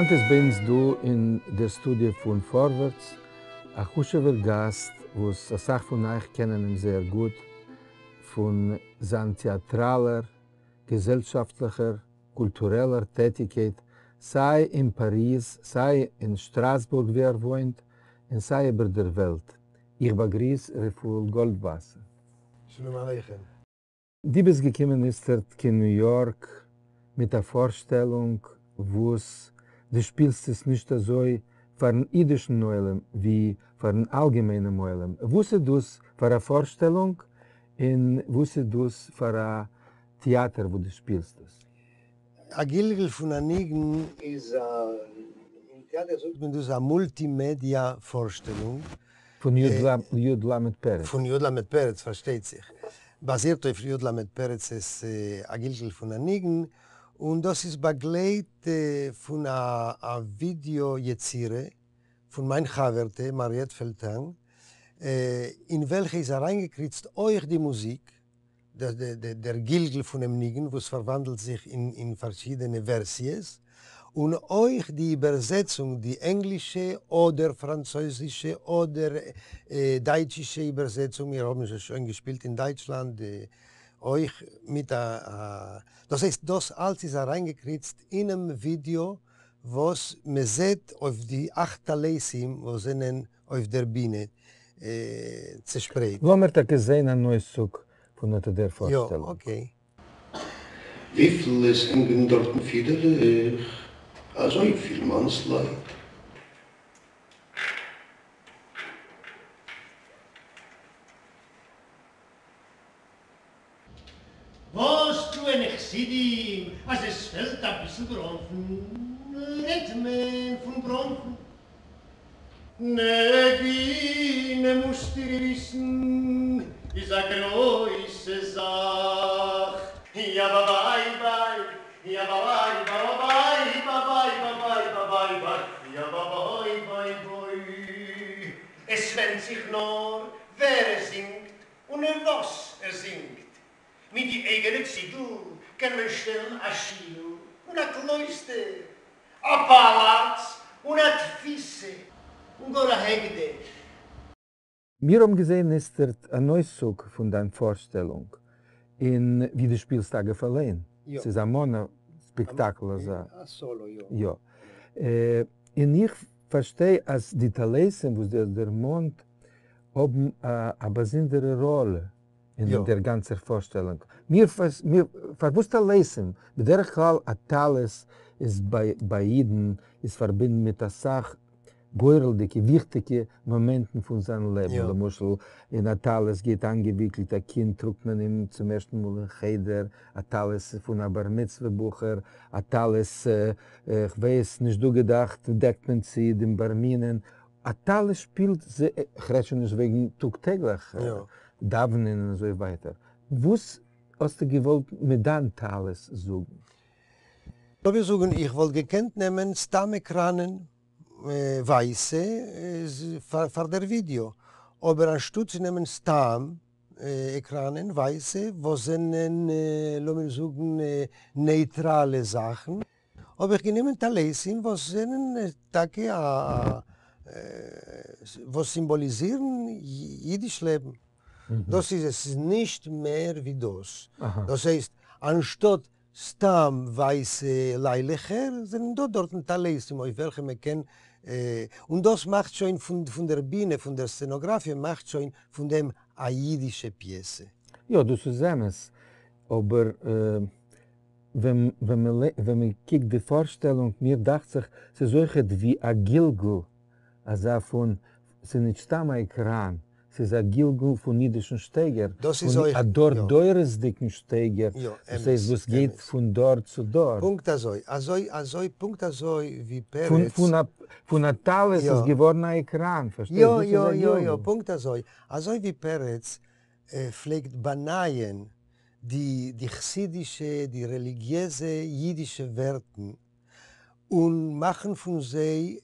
הײַנט איז בײַ אונדז דאָ אין דער סטודיע פֿון פֿאָרווערטס אַ חשובֿער גאַסט, וואָס אַ סך פֿון אײַך קענען אים זייער גוט פֿון זײַן טעאַטראַלער, געזעלשאַפֿטלעכער, קולטורעלער טעטיקייט סײַ אין פּאַריז, סײַ אין שטראַסבורג, וווּ ער וואוינט, און סײַ איבער דער וועלט. איך באַגריס רפֿאל גאָלדוואַסער. שלום עליכם. דו ביסט געקומען איצטערט קיין ניו יארק מיט א פארשטעלונג וואס דו שפילסט עס נישט אזוי פארן אידישן עולם ווי פארן אלגעמיינעם עולם, וואס איז דאס פאר א פארשטעלונג און וואס איז דאס פאר א טעאטער וואו דו שפילסט עס? א גלגול פון א ניגון איז א, אין טעאטער זאגט מען דאס א מולטימעדיא פארשטעלונג. פון י ל פרץ. פון י ל פרץ פארשטייט זיך. באזירט אויף י ל פרצ'ס א גלגול פון א ניגון, און דאס איז באגלייט פון א ווידעא יצירה פון מיין חבר'טע מאריעט פעלטאן, אין וועלכע איז אריינגעקריצט אויך די מוזיק, דער גלגול פונעם ניגון וואס פארוואנדלט זיך אין פארשידענע ווערסיעס, און אויך די איבערזעצונג, די ענגלישע אדער פראנצויזישע אדער דייטשישע איבערזעצונג, מיר האבן עס שוין געשפילט אין דייטשלאנד אויך מיט א, דאס הייסט דאס אלץ איז אריינגעקריצט אינעם ווידעא וואס מען זעט אויף די אכט טליתים וואס זענען אויף דער בינע צעשפרייט. לאמיר טאקע זען אן אויסצוג פון אט דער פארשטעלונג. יא, אקעי. וויפיל עס הענגען דארטן פידעלעך, אזויפיל מאנסלייט. וואס טוען חסידים אז עס פעלט אביסל בראנפן? רעדט מען פון בראנפן. נגינה מוזט איר וויסן איז א גרויסע זאך. יא באביי ביי, יא באביי באביי באביי באביי באביי ביי, יא באביי ביי בוי. עס ווענדט זיך נאר ווער עס זינגט און וואס ער זינגט. מיט די אייגענע ציגל קען מען שטעלן א שיל און א קלויסטער, א פאלאץ און א תפיסה, און גאר א הקדש. מיר האבן געזען איצטערט אן אויסצוג פון דיין פארשטעלונג, און ווי דו שפילסט אגב אליין, ס'איז א מאנא ספעקטאקל אזא. א סאלא, יא. יא. און איך פארשטיי אז די טליתים וואס דו האסט דערמאנט האבן א באזונדערע ראלע אין דער גאנצער פארשטעלונג. מיר פארוואס טליתים? בדרך כלל א טלית איז ביי אידן איז פארבינדן מיט אסאך גורל'דיגע וויכטיגע מאמענטן פון זיין לעבן, למשל אין א טלית גייט איינגעוויקלט א קינד טראגט מען אים צום ערשטן מאל אין חדר, א טלית פון א בר מצוה בחור, א טלית כ'ווייס נישט דא געדאכט דעקט מען צו דעם בר מינן, א טלית שפילט זיך, כ'רעד שוין נישט וועגן טאג טעגליך דאווענען און אזוי ווייטער, וואס האסטו געוואלט מיט דיין טלית זאגן? לאמיר זאגן איך וואלט געקענט נעמען סתם עקראנען ווייסע פאר דער ווידיאו, אבער אנשטאט צו נעמען סתם עקראנען ווייסע וואס זענען לאמיר זאגן נייטראלע זאכן, האב איך גענומען טליתים וואס זענען טאקע א וואס סימבאליזירן אידיש לעבן, דאס איז עס, ס'איז נישט מער ווי דאס, דאס הייסט אנשטאט סתם ווייסע ליילעכער זענען דא דארטן טליתים אויף וועלכע מען קען, און דאס מאכט שוין פון דער בינע, פון דער סצענאגראפיע מאכט שוין פון דעם א אידישע פיעסע. יא דאס איז אמת, אבער ווען מען קוקט די פארשטעלונג, מיר דאכט זיך ס'איז אויכעט ווי א גלגול אזא פון, ס'איז נישט סתם א עקראן, ס'איז א גלגול פון אידישן שטייגער, פון א דור דורות'דיגן שטייגער, דאס הייסט וואס גייט פון דור צו דור. פונקט אזוי, אזוי אזוי פונקט אזוי ווי פרץ. פון א טלית איז געווארן א עקראן, פארשטייסט? יא יא יא יא, פונקט אזוי, אזוי ווי פרץ פלעגט באנייען די די חסידישע, די רעליגיעזע אידישע ווערטן, און מאכן פון זיי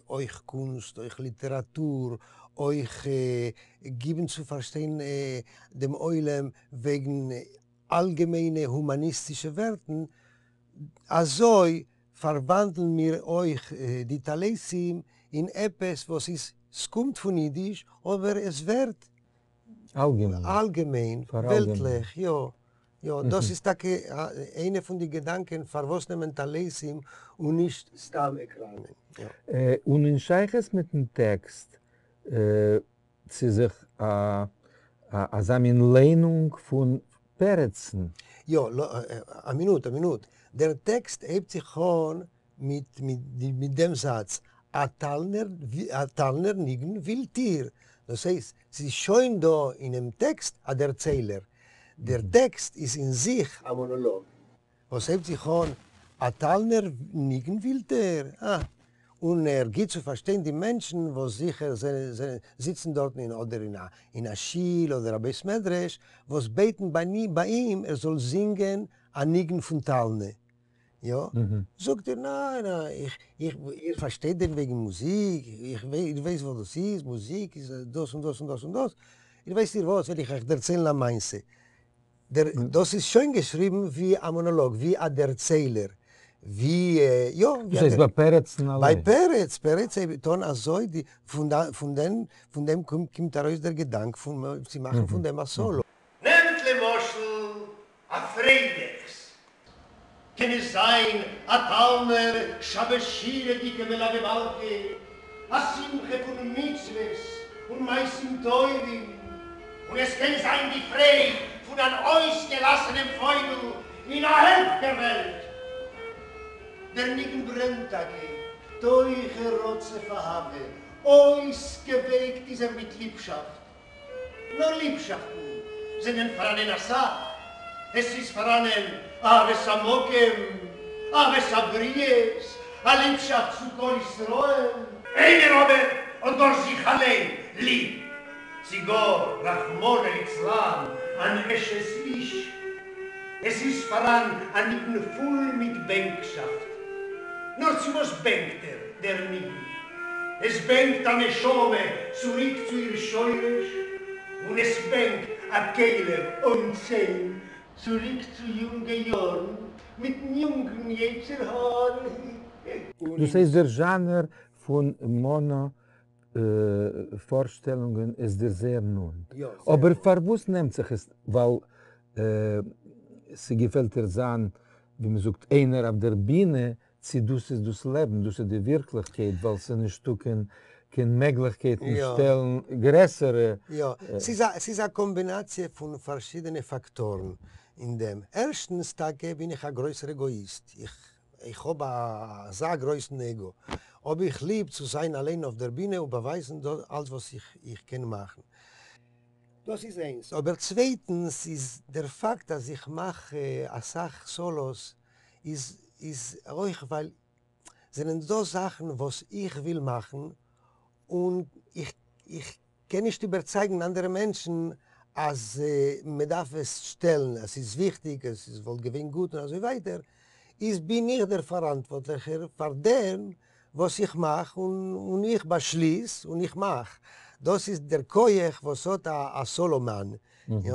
אויך קונסט, אויך ליטעראטור, אויך גיבן צו פארשטיין דעם עולם וועגן אלגעמיינע הומאניסטישע ווערטן, אזוי פארוואנדלן מיר אויך די טליתים אין עפעס וואס איז ס'קומט פון אידיש אבער עס ווערט אלגעמיין, וועלטליך, יא יא, דאס איז טאקע איינע פון די געדאנקען פארוואס נעמען טליתים און נישט סתם עקראנען. און אין שייכות מיטן טעקסט, צו זיך אזא מין ליינונג פון פרצן. יא, א מינוט, א מינוט, דער טעקסט הייבט זיך אן מיט מיט דעם זאץ, א טאלנער א טאלנער ניגון ווילט איר? דאס הייסט, ס'איז שוין דא אינעם טעקסט א דערציילער. דער טעקסט איז אין זיך א מאנאלאג וואס הייבט זיך אן, א טאלנער ניגון ווילט איר? אה. און ער גיט צו פארשטיין די מענטשן וואס זיכער זיצן דארטן אין אדער אין א שיל אדער א בית מדרש וואס בעטן ביי אים ער זאל זינגען א ניגון פון טאלנע. יא? זאגט ער, ניין, איך, איך, איר פארשטייט דען וועגן מוזיק? איך, איר ווייסט וואס דאס איז? מוזיק איז דאס און דאס און דאס און דאס. איר ווייסט איר וואס, וועל איך אייך דערציילן א מעשה. דער, דאס איז שוין געשריבן ווי א מאנאלאג, ווי א דערציילער, ווי, יא, ווי א. דאס הייסט ביי פרצן אליין? ביי פרץ, פרץ הייבט אן אזוי, די, פון פון דעם, פון דעם קומט ארויס דער געדאנק פון צו מאכן פון דעם א סאלא. נעמט למשל א פרייליכס קען עס זיין א טאלנער שבת שירה'דיגע מלוה מלכה, א שמחה פון מצוות און מעשים טובים, און עס קען זיין די פרייד פון אן אויסגעלאסענעם פויגל אין א הפקר וועלט. דער ניגון ברענט טאקע תוכו רצוף אהבה, אויסגעווייקט איז ער מיט ליבשאפט, נאר ליבשאפטן זענען פאראנען אסאך, עס איז פאראנען אהבת המקום, אהבת הבריות, א ליבשאפט צו כל ישראל. איינער אבער האט גאר זיך אליין ליב, צי גאר רחמנא ליצלן אן אשת איש, עס איז פאראן א ניגון פול מיט בענקשאפט, נאר צו וואס בענקט ער, דער ניגון? עס בענקט א נשמה צוריק צו איר שורש, און עס בענקט א כלב אן ציין צוריק צו יונגע יארן מיטן יונגן יצר הרע. דאס הייסט דער זשאנער פון מאנא פארשטעלונגען איז דיר זייער נאנט. אבער פארוואס נעמט זיך עס? ווייל ס'געפעלט דיר זיין ווי מ'זאגט איינער אויף דער בינע צי דאס איז דאס לעבן, דאס איז די ווירקליכקייט, ווייל ס'איז נישטא קיין קיין מעגליכקייטן שטעלן גרעסערע. יא, ס'איז א ס'איז א קאמבינאציע פון פארשידענע פאקטארן אין דעם. ערשטנס, טאקע בין איך א גרויסער עגאאיסט, איך איך האב אזא גרויסן עגא, האב איך ליב צו זיין אליין אויף דער בינע און באווייזן דאס אלץ וואס איך איך קען מאכן. דאס איז איינס. אבער צווייטנס איז דער פאקט אז איך מאך אסאך סאלאס איז איז אויך ווייל זענען דא זאכן וואס איך וויל מאכן און איך איך קען נישט איבערצייגן אנדערע מענטשן אז מען דארף עס שטעלן אז ס'איז וויכטיג אז עס וואלט געווען גוט און אזוי ווייטער, איז בין איך דער פאראנטווארטליכער פאר דעם וואס איך מאך און איך באשליס און איך מאך, דאס איז דער כח וואס האט א סאלא מאן, יא,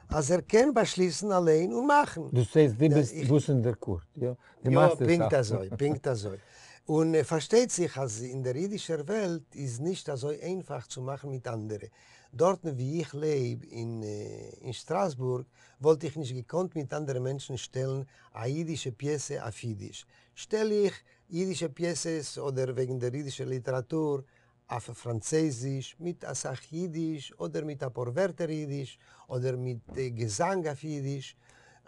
אז ער קען באשליסן אליין און מאכן. דאס הייסט דו ביסט וואס אין דער קאורט, יא? דו מאכסט יא, פונקט אזוי, פונקט אזוי. און פארשטייט זיך אז אין דער אידישער וועלט איז נישט אזוי איינפאך צו מאכן מיט אנדערע. דארטן וואו איך לעב, אין שטראסבורג, וואלט איך נישט געקאנט מיט אנדערע מענטשן שטעלן א אידישע פיעסע אויף אידיש. שטעל איך אידישע פיעסעס אדער וועגן דער אידישער ליטעראטור אויף פראנצייזיש, מיט אסאך אידיש, אדער מיט אפאר ווערטער אידיש, אדער מיט געזאנג אויף אידיש,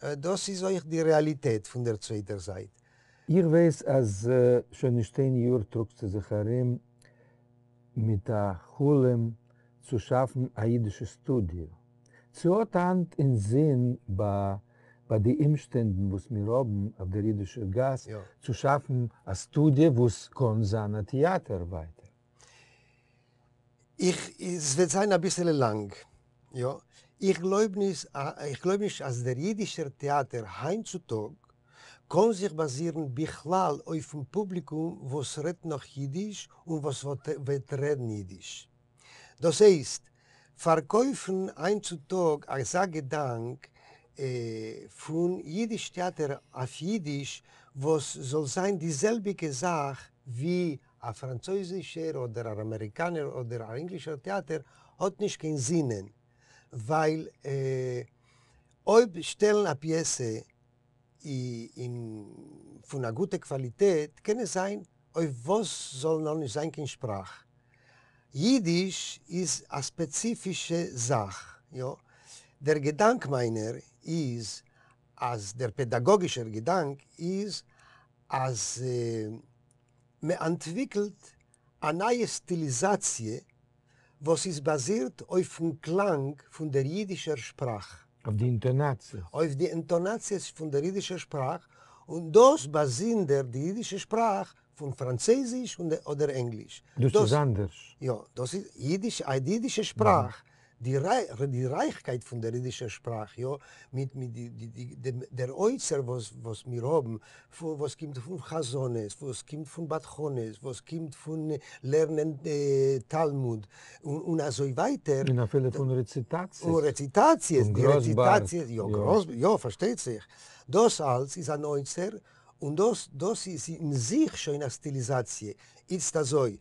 דאס איז אויך די רעאליטעט פון דער צווייטער זייט. איך ווייס אז שוין נישט איין יאר טראגסטו זיך ארום מיט א חלום צו שאפן א אידישע סטודיע. צו האט היינט אין זין ביי ביי די אומשטענדן וואס מיר האבן אויף דער אידישער גאס צו שאפן א סטודיע וואס קען זיין א טעאטער ווייטער? איך, עס וועט זיין אביסעלע לאנג, יא, איך גלויב נישט, איך גלויב נישט אז דער אידישער טעאטער היינט צו טאג קען זיך באזירן בכלל אויפן פובליקום וואס רעדט נאך אידיש און וואס וועט רעדן אידיש. דאס הייסט, פארקויפן היינט צו טאג אזא געדאנק פון אידיש טעאטער אויף אידיש וואס זאל זיין די זעלביגע זאך ווי א פראנצויזישער אדער אן אמעריקאנער אדער א ענגלישער טעאטער האט נישט קיין זינען ווייל אויב שטעלן א פיעסע אין פון א גוטע קוואליטעט קען עס זיין אויף וואס זאל נאר נישט זיין קיין שפראך. אידיש איז א ספעציפישע זאך, יא. דער געדאנק מיינער איז אז דער פעדאגאגישער געדאנק איז אז מען אנטוויקלט א נייע סטיליזאציע וואס איז באזירט אויפן קלאנג פון דער אידישער שפראך. אויף די אינטאנאציעס. אויף די אינטאנאציעס פון דער אידישער שפראך, און דאס באזונדער די אידישע שפראך פון פראנצייזיש אדער ענגליש. דאס איז אנדערש. יא, דאס איז אידיש, די אידישע שפראך, די רייכקייט פון דער אידישער שפראך, יא, מיט דער אוצר וואס מיר האבן, וואס קומט פון חזנות, וואס קומט פון בדחנות, וואס קומט פון לערנען תלמוד, און אזוי ווייטער. און אפילו פון רעציטאציעס. און רעציטאציעס, די רעציטאציעס, יא, יא, פארשטייט זיך. דאס אלץ איז אן אוצר, און דאס דאס איז אין זיך שוין א סטיליזאציע. איצט אזוי,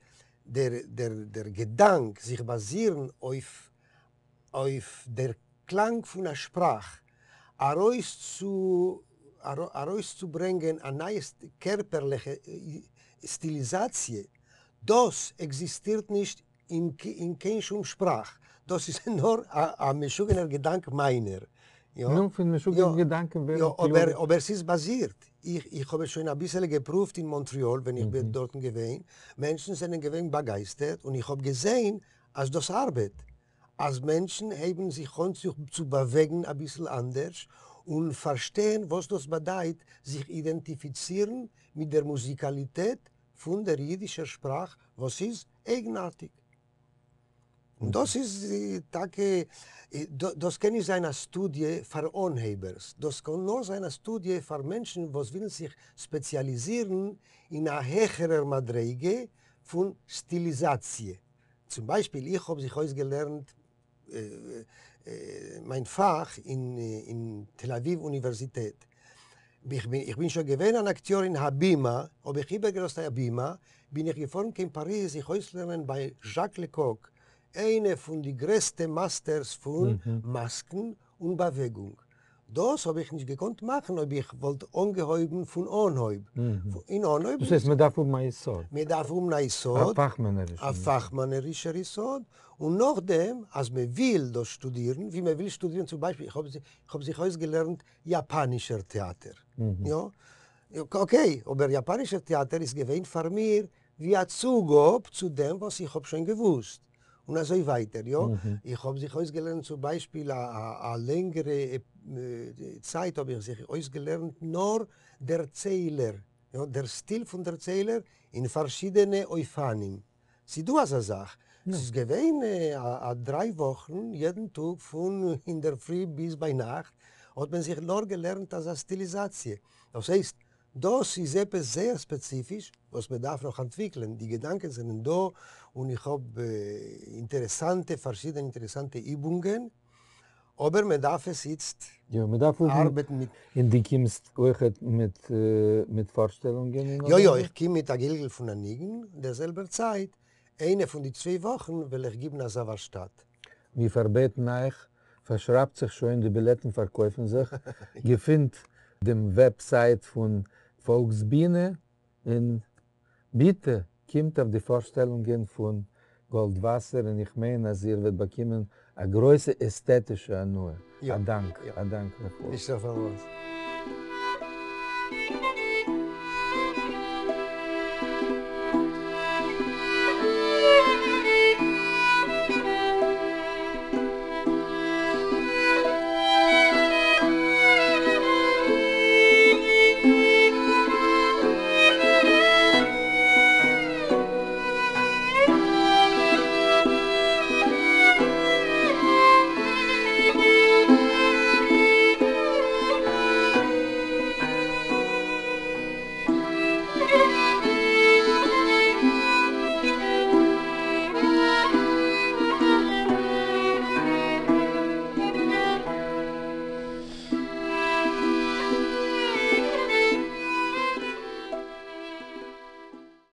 דער דער דער געדאנק זיך באזירן אויף אויף דער קלאנג פון א שפראך ארויס צו ארויסצוברענגען א נייע קערפערליכע סטיליזאציע, דאס עקזיסטירט נישט אין קיין שום שפראך, דאס איז נאר א משוגענער געדאנק מיינער. נו, פון משוגענע געדאנקען ווערן קלארע. אבער ס'איז באזירט, איך האב עס שוין אביסעלע געפרואווט אין מאנטריאל ווען איך בין דארטן געווען, מענטשן זענען געווען באגייסטערט און איך האב געזען אז דאס ארבעט, אז מענטשן הייבן זיך אן צו באוועגן אביסל אנדערש און פארשטייען וואס דאס באדייט זיך אידענטיפיצירן מיט דער מוזיקאליטעט פון דער אידישער שפראך וואס איז אייגנארטיג. און דאס איז טאקע, דאס קען נישט זיין א סטודיע פאר אנהייבערס, דאס קען נאר זיין א סטודיע פאר מענטשן וואס ווילן זיך ספעציאליזירן אין א העכערער מדריגה פון סטיליזאציע. צום ביישפיל, איך האב זיך אויסגעלערנט מיין פאך אין תל אביב אוניווערזיטעט. איך בין שוין געווען אן אקטיאר אין הבימה, האב איך איבערגעלאזט הבימה, בין איך געפארן קיין פאריז זיך אויסלערנען ביי זשאק לעקאק, איינע פון די גרעסטע מאסטערס פון מאסקן און באוועגונג. דאס האב איך נישט געקאנט מאכן אויב איך וואלט אנגעהויבן פון אנהויב. אין אנהויב. דאס הייסט מען דארף האבן א יסוד. מען דארף האבן א יסוד. א פאכמענערישן. א פאכמאנערישער יסוד, און נאכדעם אז מען וויל דאס שטודירן, ווי מען וויל שטודירן צום ביישפיל, איך האב זיך אויסגעלערנט יאפאנישער טעאטער, יא, אקעי, אבער יאפאנישער טעאטער איז געווען פאר מיר ווי א צוגאב צו דעם וואס איך האב שוין געוואוסט, און אזוי ווייטער, יא, איך האב זיך אויסגעלערנט צום ביישפיל א לענגערע צייט האב איך זיך אויסגעלערנט נאר דערציילער, יא, דער סטיל פון דערציילער אין פארשידענע אופנים, ס'דא אזא זאך, ס'איז געווען א דריי וואכן יעדן טאג פון אינדערפרי ביז ביינאכט האט מען זיך נאר געלערנט אזא סטיליזאציע, דאס הייסט דאס איז עפעס זייער ספעציפיש וואס מען דארף נאך אנטוויקלען, די געדאנקען זענען דא און איך האב אינטערעסאנטע פארשידענע אינטערעסאנטע איבונגען, אבער מען דארף עס איצט יא, מען דארף האבן. ארבעטן מיט. און דו קומסט אויכעט מיט מיט פארשטעלונגען אין יא יא, איך קום מיט א גלגול פון א ניגון, דער זעלבער צייט, איינע פון די צוויי וואכן וועל איך גיבן אזא ווארשטאט. מיר פארבעטן אייך, פארשרייבט זיך שוין, די בילעטן פארקויפן זיך, געפינט דעם וועבסייט פון פאלקסבינע און ביטע קומט אויף די פארשטעלונגען פון גאלדוואסער און איך מיין אז איר וועט באקומען א גרויסע עסטעטישע הנאה. א דאנק. א דאנק רפאל. נישטא פארוואס.